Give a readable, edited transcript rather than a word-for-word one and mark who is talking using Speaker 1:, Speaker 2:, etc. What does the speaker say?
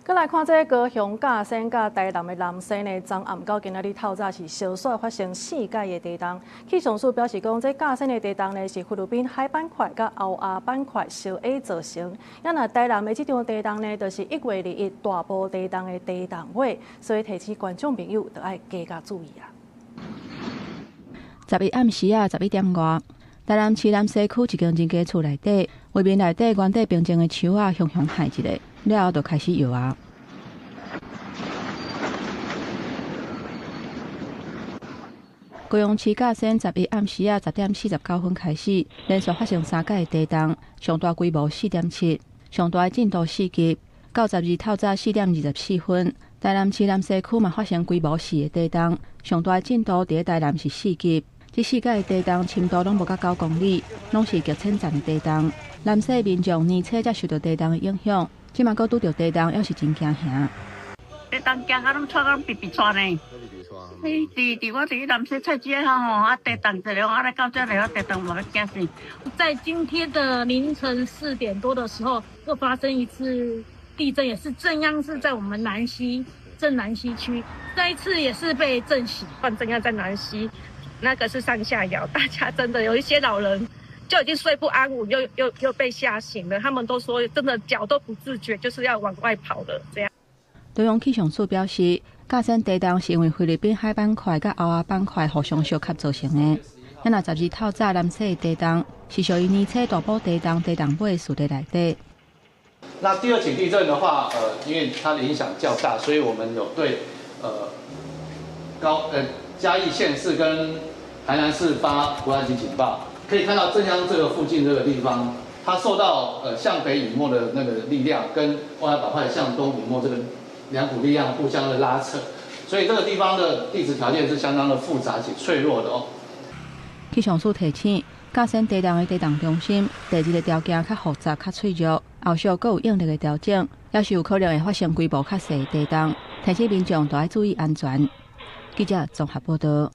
Speaker 1: 閣來看這高雄甲仙佮台南的南勢呢，昨暗到今仔日透早是相續發生四擺的地動。氣象署表示講，這甲仙的地動呢是菲律賓海板塊佮歐亞板塊相壓造成。啊若台南的這場地動呢，就是1月21大埔地動的地動尾，所以提醒觀眾朋友著愛加加注意啊。
Speaker 2: 11暗時仔11點外，台南市南西區一間人家厝內底，畫面內底原底平靜的樹仔，雄雄駭一下，了後就開始搖啊。高雄市甲仙11暗時仔10點49分開始，連續發生三擺的地動，上大規模4.7，上大的震度4級。到12透早4點24分，台南市南西區嘛發生規模4的地動，上大的震度佇咧台南是4級。這四擺的地動深度攏無甲9公里，攏是極淺層的地動。南勢民眾年初才受著地動的影響，這馬閣拄著地動，猶是真驚嚇。
Speaker 3: 地動驚甲攏掣甲攏直直掣呢。嘿，佇我佇南勢菜市仔吼，啊地動一下，啊來到這裡，地動嘛欲驚死。
Speaker 4: 在今天的凌晨4點多的時候，又發生一次地震，也是震央是在我們南溪鎮南溪區，那一次也是被震醒。
Speaker 5: 震央在南溪。那個是上下搖，大家真的有一些老人就已經睡不安穩，又被嚇醒了。他們都說真的腳都不自覺，就是要往外跑了這樣。
Speaker 2: 中央氣象署表示，甲仙地動是因為菲律賓海板塊佮歐亞板塊互相相吸造成的。啊若12透早南勢的地動是屬於年初大埔地動地動尾序列內底。
Speaker 6: 那第二起地震的話，因為它的影響較大，所以我們有對嘉義縣市跟台南市發國家級警報，可以看到震央這個附近這個地方，它受到向北隱沒的那個力量，跟外海板塊向東隱沒這個兩股力量互相的拉扯，所以這個地方的地質條件是相當的複雜且脆弱的哦。
Speaker 2: 氣象署提醒，甲仙地動的地動中心地質的條件較複雜、較脆弱，後續閣有應力的調整，也是有可能會發生規模較細的地動，提醒民眾都愛注意安全。記者綜合報道。